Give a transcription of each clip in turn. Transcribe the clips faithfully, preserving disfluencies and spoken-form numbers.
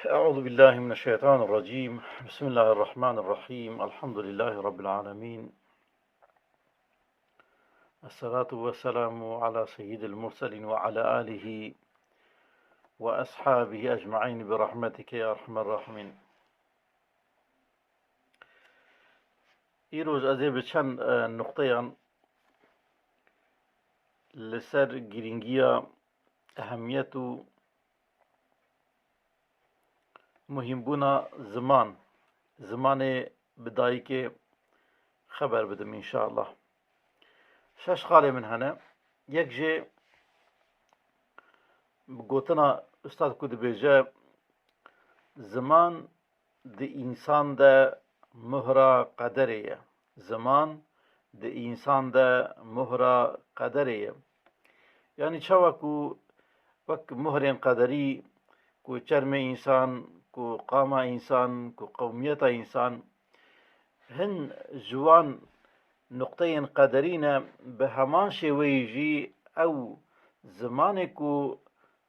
أعوذ بالله من الشيطان الرجيم. بسم الله الرحمن الرحيم. الحمد لله رب العالمين. الصلاة والسلام على سيد المرسلين وعلى آله وأصحابه أجمعين برحمتك يا أرحم الراحمين. Îroj ez ê bi çend, e, nuqteyan li ser girîngiya, ehemiyet û muhîmbûna ziman, zimanê bi dayikê xeber bidim înşallah. Şeş xalê min hene. Yek jê bi gotina ustad ku dibêje, ziman di însan de muhra qederê ye. Ziman di însan de muhra qederê ye. Yanî çawa ku wek muhrên qederî ku çermê însan, ku qama însan, ku qewmiyeta însan, hin ji wan nuqteyên qederî ne, bi heman şêweyî jî ew zimanê ku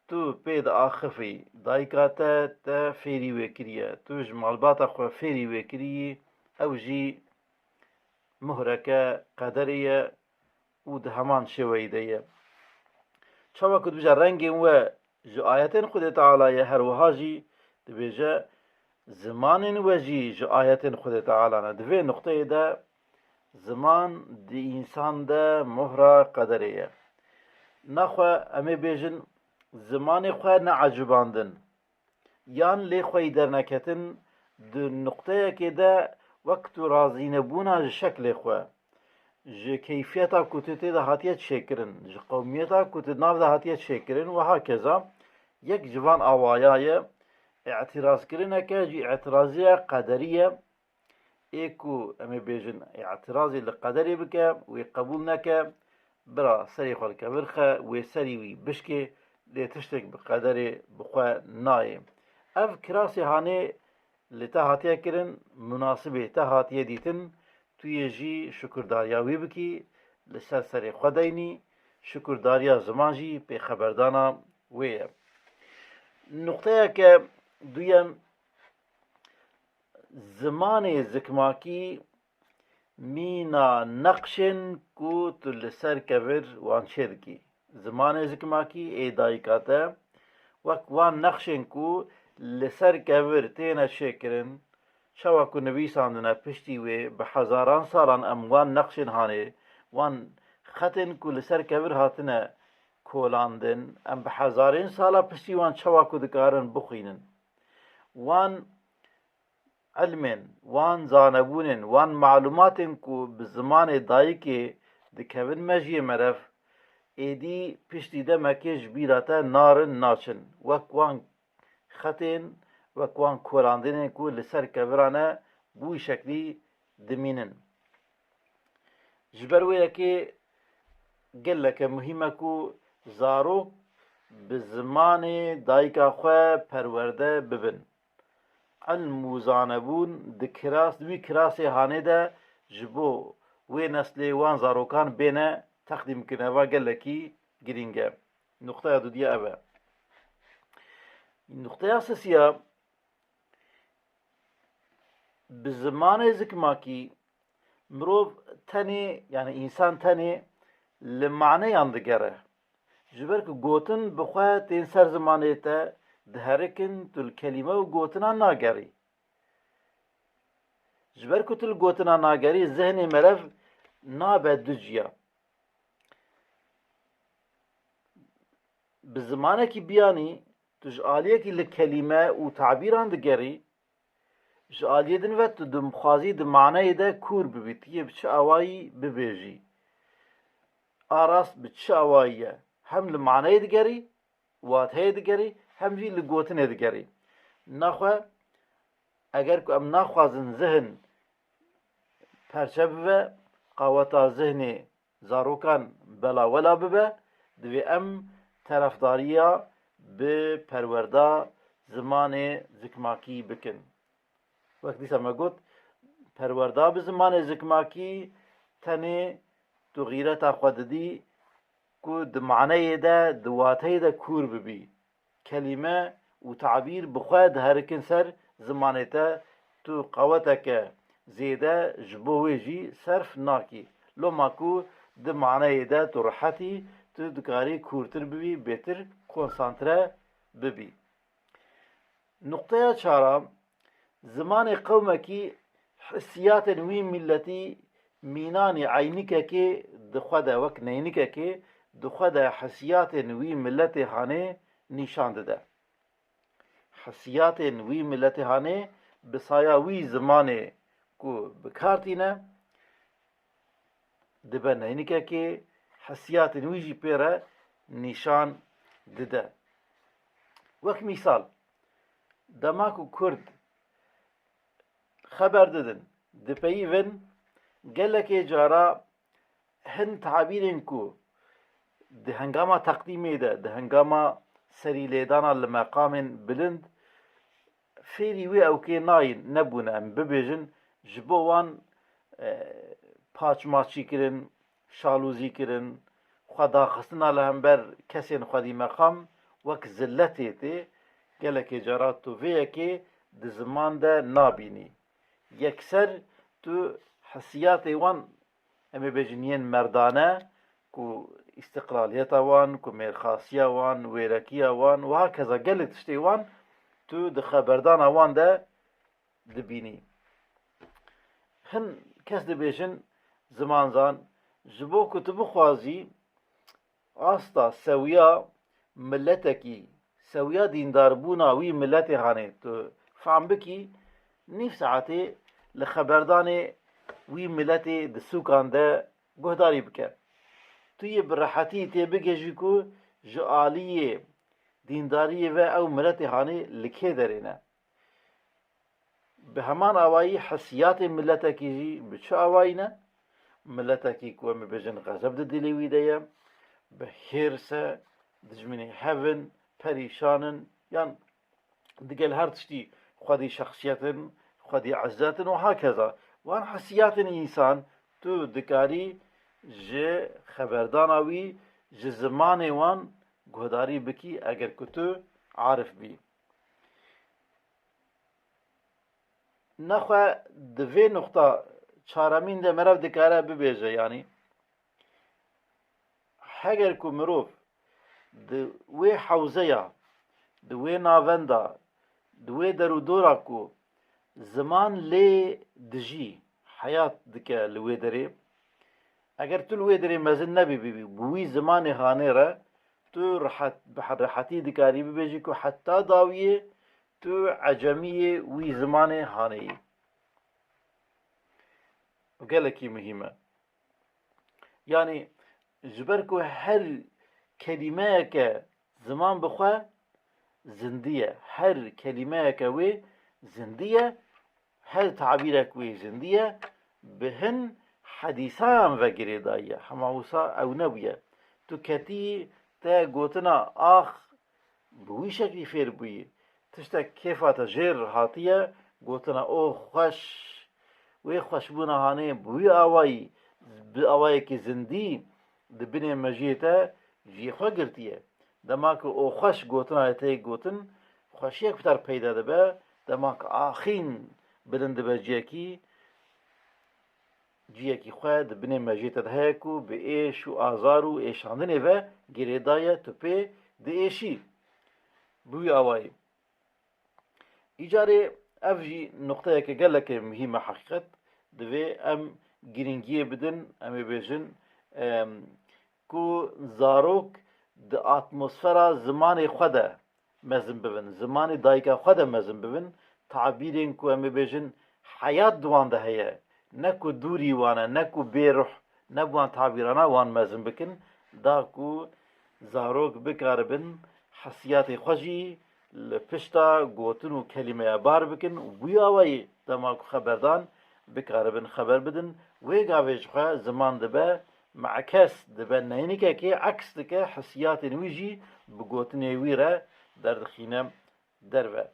tu pê diaxifî, dayika te te fêrî wê kiriye, tu ji malbata xwe fêrî wê kiriyî, ew jî muhreke qederê ye û di heman şêweyî de ye. Çawa ku dibêje rengên we ji ayetên Xwedê Teala ye, her wiha jî dibêje zimanên we jî ji ayetên Xwedê Teala ne. Di vê nuqteyê de ziman di însan de mohra qederê ye. Naxwe em ê bêjin, zimanê xwe neecibandin, yan lê xweyî derneketin, di nuqteyekê de wek tu razînebûna ji şeklê xwe, ji keyfiyeta ku tu tê de hatiye çêkirin, ji qewmiyeta ku tu nav de hatiye çêkirin, wiha keza yek ji van awaya ye, îtîrazkirineke jî îtîraziya qederî ye. Ê ku em ê bêjin îtîrazê li qederê bike, wê qebûl neke, bira serê xwe li kevir xe, wê serî wî bişkê, lê tiştek bi qederê bi xwe nayê. Ev kirasê hanê li te hatiye kirin, munasibê te hatiye dîtin, tu yê jî şukurdariya wî bikî, li ser serê xwe deynî, şukurdariya ziman jî pêxeberdana wê ye. Nuqteyeke duyem, zimanê zikmakî mîna neqşên ku tu li ser kevir wan çêdikî. Zimanê zikmakî ê dayika te wek wan neqşên ku li ser kevir têne çêkirin, çawa ku nivîsandine piştî wê bi hezaran salan em wan neqşên hanê, wan xetên ku li ser kevir hatine kolandin, em bi hezarên sala piştî wan çawa ku dikarin bixwînin. Wan ilmên, wan zanebûnên, wan malumatên ku bi zimanê dayikê dikevin mejiyê merev, êdî piştî demekê ji bîra te narin naçin. Wek wan xetên, wek wan kolandinên ku li ser kevira ne, bi wî şeklî dimînin. Ji ber wê yekê geleke muhîm e ku zarok bi zimanê dayika xwe perwerde bibin. Ilm û zanebûn di kiras, di wî kirasê hanê de ji bo wê neslê wan zarokan bêne teqdîmkirin. Eva gelekî girîng e. Nuqteya dudiya ev e. Nuqteya sisiya, bi zimanê zikmakî mirov tenê, yani însan tenê li maneyan digere. Ji ber ku gotin bi xwe tên ser zimanê te diherikin, tu li kelîme û gotinan nagerî. Ji ber ku tu li gotinan nagerî, zihnê merev nabe duciya. Bi zimanekî biyanî, tu ji aliyekî li kelîme û tabîran digerî, ji aliyê din ve tu dixwazî di maneyê de kûr bibî, tu yê bi çi awayî bibêjî. A rast bi çi awayî ye? Hem li maneyê digerî, wateyê digerî, hem jî li gotinê digerî. Naxwe, eger ku em naxwazin zihin perçe bibe, qaweta zihnê zarokan belawela bibe, divê em terefdariya bi perwerda zimanê zikmakî bikin. Wek dîsa me got, perwerda bi zimanê zikmakî tenê tu xîreta xwe didî ku di maneyê de, di wateyê de kûr bibî. Kelîme û tabîr bi xwe diherikin ser zimanê te, tu qeweteke zêde ji bo wê jî serf nakî. Loma ku di maneyê de tu rehet î, tu dikarî kûrtir bibî, bêtir konsantre bibî. Nuqteya çar a, zimanê qewmekî hissiyatên wî miletî mînanî eynikekê di xwe de, wek neynikekê di xwe de hissiyatên wî miletê hanê nîşan dide. Hissiyatên wî miletê hanê bi saya wî zimanê ku bi kar tîne, dibe neynikekê, hissiyatên wî jî pê re nîşan dide. Wek mîsal, dema ku Kurd xeber didin, dipeyivin, gelekê cara hin tabîrên ku di hengama teqdîmê de, di hengama serîlêdana li meqamên bilind, fêrî wê ewkê nayîn, nebûne, em bibêjin, ji bo wan, e, paçmaçî kirin, şalûzî kirin, xwe daxistina li hember kesên xwedî meqam wek ziletê tê, gelekê cara tu vê yekê di ziman de nabînî. Yekser tu hesiyatê wan, em ê bêjin yên merdane, ku îstiqlaliyeta wan, ku mêrxasiya wan, wêrekiya wan û hakeza gelek tiştê wan tu di xeberdana wan de dibînî. Hin kes dibêjin, zimanzan, ji bo ku tu bixwazî asta sewiya miletekî, sewiya dîndarbûna wî miletê hanê tu fehm bikî, nîv saetê li xeberdanê wî miletê di sûkan de guhdarî bike. Tu yê bi rehetî tê bigihîjî ku ji aliyê dîndariyê ve ew miletê hanê li kê derê ne. Bi heman awayî hesiyatê miletekî jî bi çi awayî ne? Miletekî ku em ê bêjin xezeb di dilê wî de ye, bi hêrs e, dijminê hev in, perîşan in, yan digel her tiştî xwedî şexsiyet in, xwedî izzet in û hakeza. Wan hesiyatên însan tu dikarî ji xeberdana wî, ji zimanê wan guhdarî bikî eger ku tu arif bî. Nexwe di vê nuqta çaremîn de merev dikare bibêje, yanî heger ku mirov di wê hewzeya, di wê navenda, di wê derûdora ku ziman lê dijî, heyat dike li wê derê, eger tu li wê derê mezin nebîbî, bi wî zimanê hanê re, tu rehet, bi rehetî dikarî bibêjî ku heta dawiyê tu ecemiyê wî zimanê hanê yî. Gelekî muhîm e. Yanî ji ber ku her kelîmeyeke ziman bi xwe zindî ye, her kelîmeyeke wê zindî ye, her tabîrek wê zindî ye, bi hin hedîsayan ve girêdayî ye. Hema wisa ew nebûye. Tu ketî te gotina ax bi wî şeklî fêr bûyî. Tiştek kêfa te jêr hatiye, gotina o xweş. Wê xweşbûna hanê bi wî awayî, bi awayekî zindî di binê mejiyê te cihê xwe girtiye. Dema ku o xweş gotina te yê gotin, xweşiyek pitar peyda dibe, dema ku axîn bilind dibe ciyekî, ciyekî xwe di binê mejiyê te de heye ku bi êş û azar û êşandinê ve girêdaye, tu pê diêşî. Bi wî awayî. Îcarê ev jî nuqteyeke gelekê muhîm e heqîqet. Divê em girîngiyê bidin, em ê bêjin, em, ku zarok di atmosfera zimanê xwe de mezin bibin, zimanê dayika xwe de mezin bibin, tabîrên ku em ê bêjin heyat di wan de heye, ne ku dûrî wan e, ne ku bê ruh, ne bi wan tabîrana wan mezin bikin, da ku zarok bikaribin hesiyatê xwe jî li pişta gotin û kelîmeya bar bikin û bi wî awayî dema ku xeberdan bikaribin xeber bidin, wê gavê ji xwe ziman dibe, me'kes dibe neynikekê, eks dike, hesiyatên wî jî bi gotinê wî re derdixîne derve.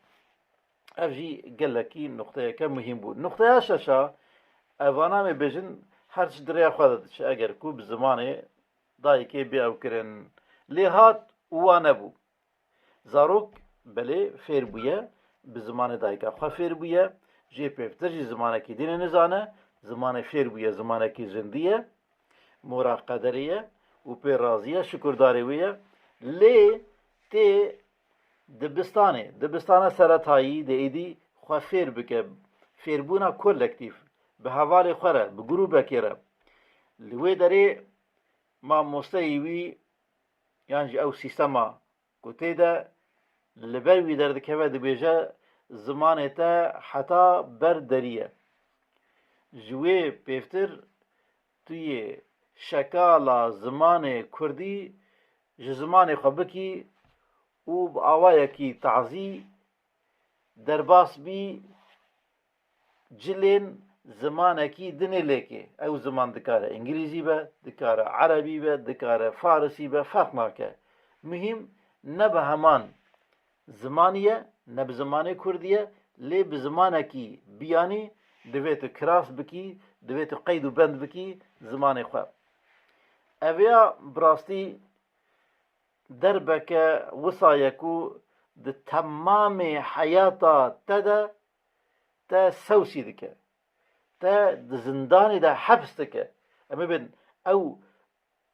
Ev jî gelekî nuqteyeke muhîm bû. Nuqteya şeşa, evana em ê bêjin her tişt di rêya xwe de diçe, eger ku bi zimanê dayikê bê ew kirin. Lê hat û wa nebû. Zarok Belê fêr bûye, bi zimanê dayika xwe fêr bûye, jê pêvtir jî zimanekî din e nizane, zimanê fêr bûye, zimanekî zindî ye, mora qederê ye û pê razî ye, şukurdarê wê ye. Lê tê dibistanê, dibistana seretayî de êdî xwe fêr bike, fêrbûna kolektîf, bi hevalê xwe re, bi grûbekê re. Li wê derê mamosteyî wî yan jî ew sîstema ku tê de li ber wî derdikeve, dibêje, zimanê te heta ber derî ye. Ji wê pêvtir tu yê şekala zimanê kurdî ji zimanê xwe bikî û bi awayekî tazî derbas bî cilên zimanekî dinê lêkê. Ew ziman dikare îngilîzî be, dikare erebî be, dikare farisî be, ferq nake. Muhîm ne bi heman zimanî ye, ne bi zimanê kurdî ye, lê bi zimanekî biyanî divê tu kiras bikî, divê tu qeyd û bend bikî zimanê xwe. Ev ya bi rastî derbeke wisa ye ku di temamê heyata te de te sewsî dike, te di zindanê de heps dike. Em ê bên ew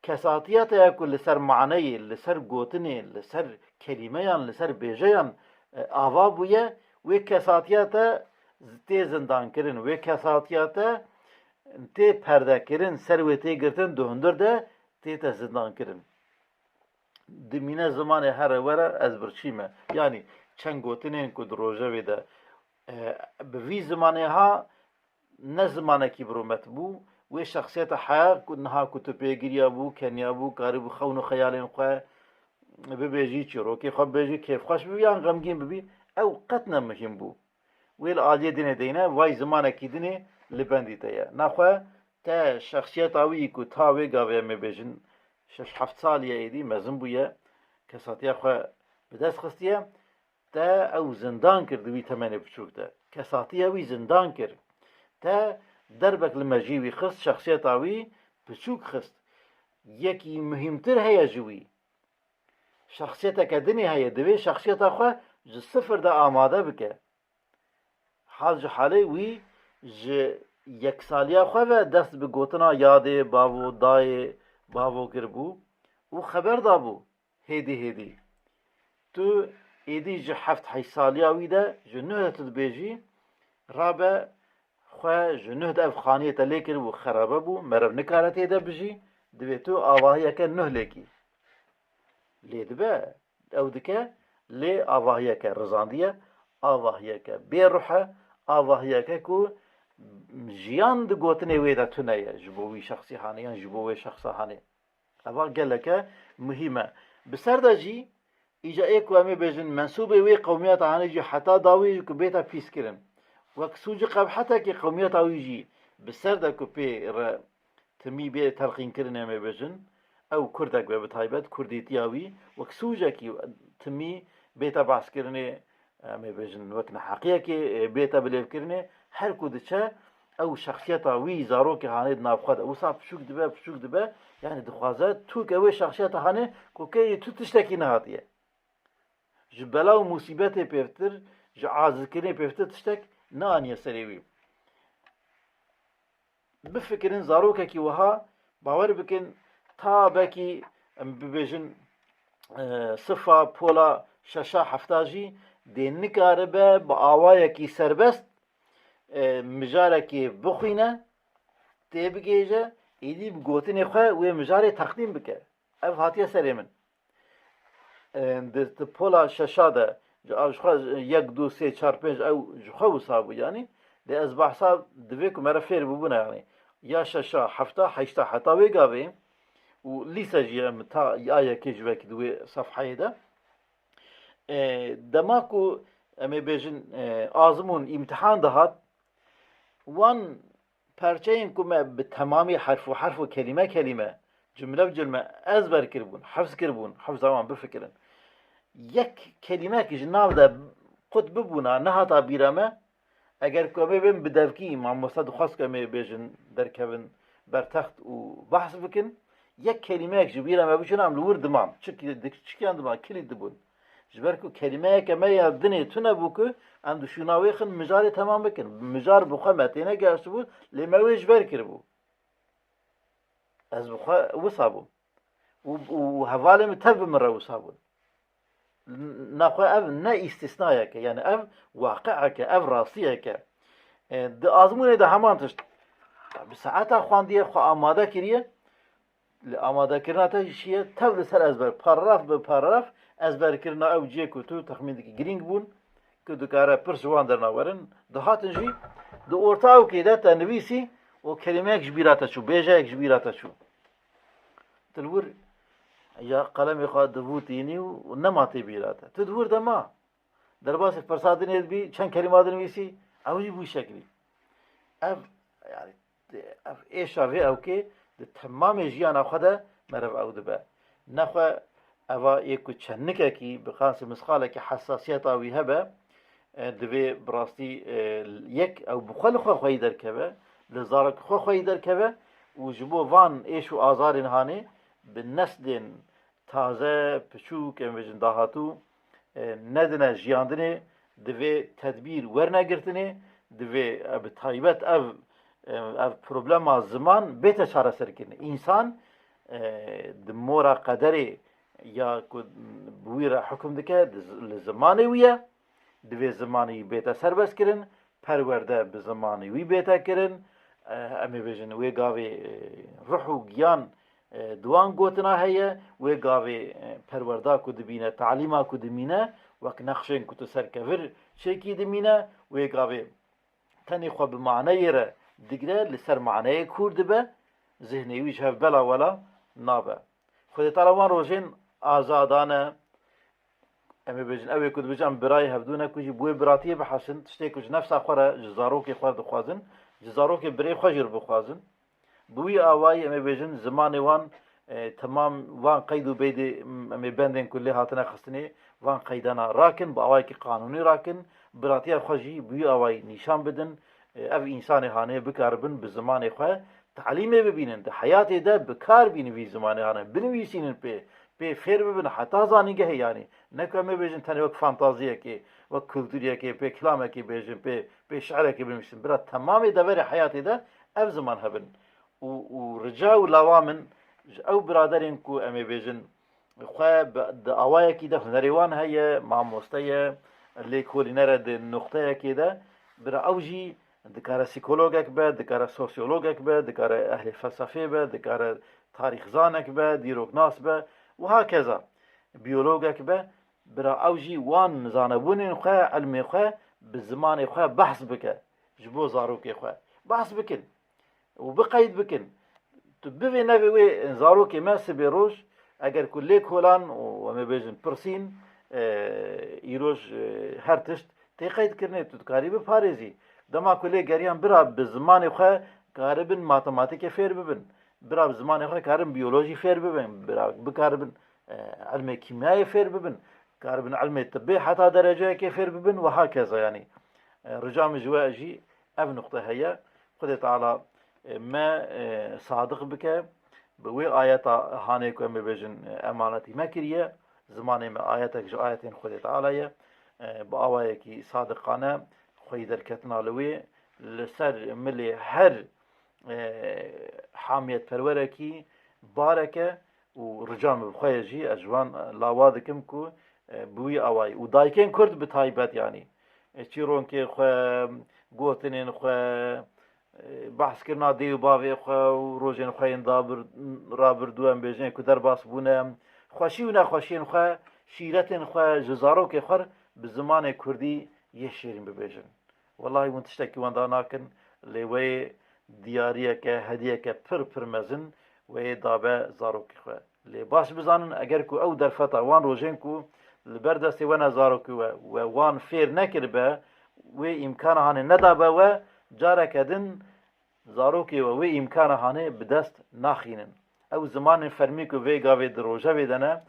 kesatiya te ya ku li ser maneyê, li ser gotinê, li ser kelîmeyan, li ser bêjeyan, e, ava bûye, wê kesatiya te tê zindankirin, wê kesatiya te tê perdekirin, ser wê tê girtin, di hundir de tê te zindankirin. Dimîne zimanê here were ez birçî me. Yanî çend gotinên ku di rojevê de, e, bi vî zimanê ha ne zimanekî bi rûmet bû, wê şexsiyeta heya ku niha ku tu pê giriya bû, keniya bû, karîbû xewn û xeyalên xwe bibêjî, çîrokê xwe bibêjî, kêfxweş bibî yan xemgîn bibî, ew qet ne muhîm bû. Wê li aliyê dinê deyne, vay zimanekî dinê li bendî te ye. Naxwe te şexsiyeta wî ku ta wê gavê em ê bêjin şeş heft salî ye êdî mezin bûye, kesatiya xwe bi dest xistiye, te ew zindan kir di wî temenê biçûk de. Kesatiya wî zindan kir. Te derbek li mejiyê wî xist, şexsiyeta wî biçûk xist. Yekî muhîmtir heye ji wî. Şexsiyeteke dinê heye, divê şexsiyeta xwe ji sifir de amade bike. Hal ji halê wî ji yeksaliya xwe ve dest bi gotina yadê, bavo, dayê, bavo kiribû û xeber dabû hêdî hêdî. Tu êdî ji heft heşt saliya wî de, ji nuh de tu dibêjî, rabe xwe ji nuh de ev xaniyê te lê kiribû, xerabe bû, meriv nikare tê de bijî, divê tu avahiyeke nuh lêkî. Lê dibe, ew dike, lê avahiyeke rizandiye, avahiyeke bêruh e, avahiyeke ku jiyan di gotinê wê de tune ye, ji bo wî şexsî hanê yan ji bo wê şexsa hanê. Eva geleke muhîm e. Bi ser de jî, îca ê ku em ê bêjin, mensûbê wê qewmiyeta hanê jî heta dawî ku bête pîskirin. Wek sûc û qebhetekê qewmiyeta wî jî bi ser de ku pê re timî bê telqînkirin, em ê bêjin, ew kurdek be bi taybet, kurdîtiya wî, wek sûcekî timî bête behskirinê, em ê bêjin, wek neheqiyekê, e, bête bilêvkirinê, her ku diçe, ew şexsiyeta wî, zarokê hanê di nav xwe de, wisa piçûk dibe, piçûk dibe, yanî dixwaze tûke wê şexsiyeta hanê ku kêrî tu tiştekî nehatiye. Ji bela û musîbetê pêvtir, ji azizkirinê pêvtir tiştek neaniye serê wî. Bifikirin, zarokekî wiha, bawer bikin, ta belkî, em bibêjin, e, sifa, pola şeşa, hefta jî dê nikaribe bi awayekî serbest, e, mijarekê bixwîne, tê bigihêje, êdî bi gotinê xwe wê mijarê teqdîm bike. Ev hatiye serê min. E, di, di pola şeşa de, ji, a, ji xwe, yek, du, sê, çar, pênc, ew ji xwe wisa bû, yanî. Lê ez behsa divê ku me re fêr bibûne, yanî. Ya şeşa, hefta, heşta, heta wê gavê û lîse jî em ta ya yekê ji wekî di wê sefheyê de. E, dema ku em ê bêjin, e, azmûn, îmtihan dihat, wan perçeyên ku me bi temamî herf û herf û kelîme kelîme, cumle bi cumle ezber kiribûn, hifz kiribûn, hifza wan bifikirin. Yek kelîmek ji nav de qut bibûna, nehata bîra me, eger ku em ê bên bi devkî, mamoste dixwest ku em ê bêjin, derkevin ber text û behs bikin, yek kelîmeyek ji bîra me biçûna, em li wir diman. Çi ki-, dik-, çikiyan diman, kilît dibûn. Ji ber ku kelîmeyeke me ya dinê tune bû ku em di şûna wê xin mijarê temam bikin. Mijar bi xwe me têne gehiştibû, lê me wê ji ber kiribû. Ez bi xwe wisa bûm. Û, û hevalê min tev bi min re wisa bûn. Naxwe ev ne îstîsnayek e, yani ev waqi'ek e, ev rastiyek e. E, di azmûnê de heman tişt. Bi saeta xwendiye xwe amade kiriye. Li amadekirina te jî şiye tev li ser ezber, paragraf bi paragraf ezberkirina ew cihê ku tu texmîn dikî girîng bûn, ku dikare pirs ji wan derna werin, dihatin jî di orta ewkê de te nivîsî û kelîmeyek ji bîra te çû, bêjeyek ji bîra te çû. Tu li wir ya qelemê xwe divûtînî û nema tê bîra te. Tu di wir de ma. Derbasî pirsa dinê dibî, çend kelîma dinivîsî, ew jî bû şeklî. Ev, yani, ev êşa vê ewkê di temamê jiyana xwe de meriv ew dibe. Nexwe eva yê ku çendikekî bi qasî misqalekî hesasiyeta wî hebe, e, divê bi rastî, e, yek ew bi xwe li xwe xweyî derkeve, li zarokê xwe xweyî derkeve û ji bo van êş û azarên hanê bi neslên taze, piçûk, em bêjin dahatû, e, nedine jiyandinê, divê tedbîr werne girtinê, divê, e, bi taybet ev, e, ev problema ziman bête çareserkirinê. Însan, e, di mora qederê ya ku bi wî re hukm dike, di z-, li zimanê wî ye, divê zimanê wî bête serbestkirin, perwerde bi zimanê wî bête kirin, e, em ê bêjin wê gavê, e, ruh û giyan, e, di wan gotina heye, wê gavê, e, perwerda ku dimîne, talîma ku dimîne, wek nexşên ku tu ser kevir çêkî dimîne, wê gavê tenê xwe bi maneyê re digire, li ser maneyê kûr dibe, zihnê wî ji hev bela wela nabe. Xwedê Teala wan rojên azadan e, em ê bêjin, ew ê ku dibêjin em birayê hevdû ne ku jî bi wê biratiyê bihişin, tiştê ku ji nefsa xwe re, ji zarokê xwe re dixwazin, ji zarokê birê xwe jî re bixwazin. Bi wî awayî em ê bêjin zimanê wan, e, temam van qeyd û beydê, em ê bendên ku lê hatine xistinê, van qeydana rakin, bi awayekî qanûnî rakin, biratiya xwe jî bi wî awayî nîşan bidin. E, ev însanê hanê bikaribin bi zimanê xwe talîmê bibînin, di heyatê de bi kar bînin vî zimanê hanê, binivîsînin pê, pê fêr bibin heta zanîngehê, yanî ne ku em ê bêjin tenê wek fantaziyekê, wek kulturiyekê, pê kilamekê bêjin, pê, pê şiirekê binivîsin. Bira temamê deverê heyatê de ev ziman hebin. Û, û rica û lawa min ji ew biraderên ku em ê bêjin xwe bi, di awayekî de hunerê wan heye, mamoste ye, lêkolîner e di nuqteyekê de, bira ew jî dikare psîkologek be, dikare sosyologek be, dikare ehlê felsefê be, dikare tarîxzanek be, dîroknas be û hakeza biyologek be, bira ew jî wan zanebûnên xwe, ilmê xwe bi zimanê xwe behs bike ji bo zarokê xwe. Behs bikin û bi qeyd bikin. Tu bivê nevê wê zarokê me sibê roj, eger ku lêkolan û em ê bêjin pirsîn, e, îroj, e, her tişt tê qeydkirinê, tu dikarî biparêzî. Dema ku lê geriyan bira bi zimanê xwe karibin matematîkê fêr bibin, bira bi zimanê xwe karin biyolojî fêr bibin, bira bikaribin, e, ilmê kîmyayê fêr bibin, karibin ilmê tibbê heta dereceyekê fêr bibin û hakeza, yanî, e, rica min ji we jî ev nuqte heye. Xwedê Teala, e, me, e, sadiq bike, bi wê ayeta hanê ku em ê bêjin, e, emanetî me kiriye, zimanê me ayetek ji ayetên Xwedê Teala ye, e, bi awayekî sadiqane xweyî derketina li wê, li ser milê her, e, hamiyetperwerekî bareke û rica min bi xwe ye jî, ez ji wan lawa dikim ku, e, bi wî awayî û dayikên Kurd bi taybet, yanî, e, çîronkê xwe, gotinên xwe, e, behskirina dê û bavê xwe û rojên xwe yên dabir-, rabirdû, em bêjin, ku derbas bûne, xweşî û nexweşiyên xwe, şîretên xwe ji zarokê xwe bi zimanê kurdî yê şêrîn bibêjin. Welahî hûn tiştekî wenda nakin, lê wê diyariyeke, hediyeke pir pir mezin wê dabe zarokê xwe. Lê baş bizanin, eger ku ew derfeta wan rojên ku li ber destê we ne zarokê we, we wan fêr nekiribe, wê îmkana hanê nedabe we, careke din zarokê we wê îmkana hanê bi dest naxînin. Ew zimanên fermî ku vê gavê di rojevê de ne,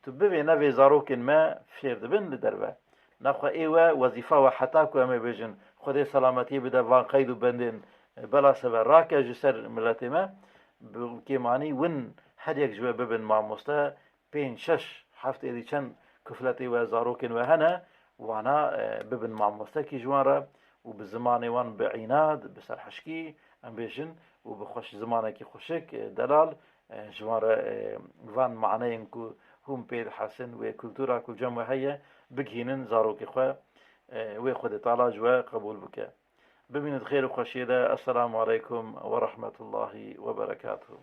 tu bivê nevê zarokên me fêr dibin li derve. Nexwe ê we wezîfa we heta ku em ê bêjin, Xwedê selametiyê bide van qeyd û bendên bela seve rake ji ser miletê me, bi kêmanî win her yek ji we bibin mamoste, pênc, şeş, heft êdî çend kufletê we, zarokên we hene, wana, e, bibin mamostekî ji wan re û bi zimanê wan bi înad, bi serhişkî, em bêjin, û bi xweş, zimanekî xweşik, e, delal, e, ji wan re, e, van maneyên ku hûn pê dihesin, wê kultura ku cem we heye, bigihînin zarokê xwe, e, wê Xwedê Teala ji we qebûl bike. Bimînin di xêr û xweşiyê de. Esselamu aleykum ve rahmetullahi ve berekatuhu.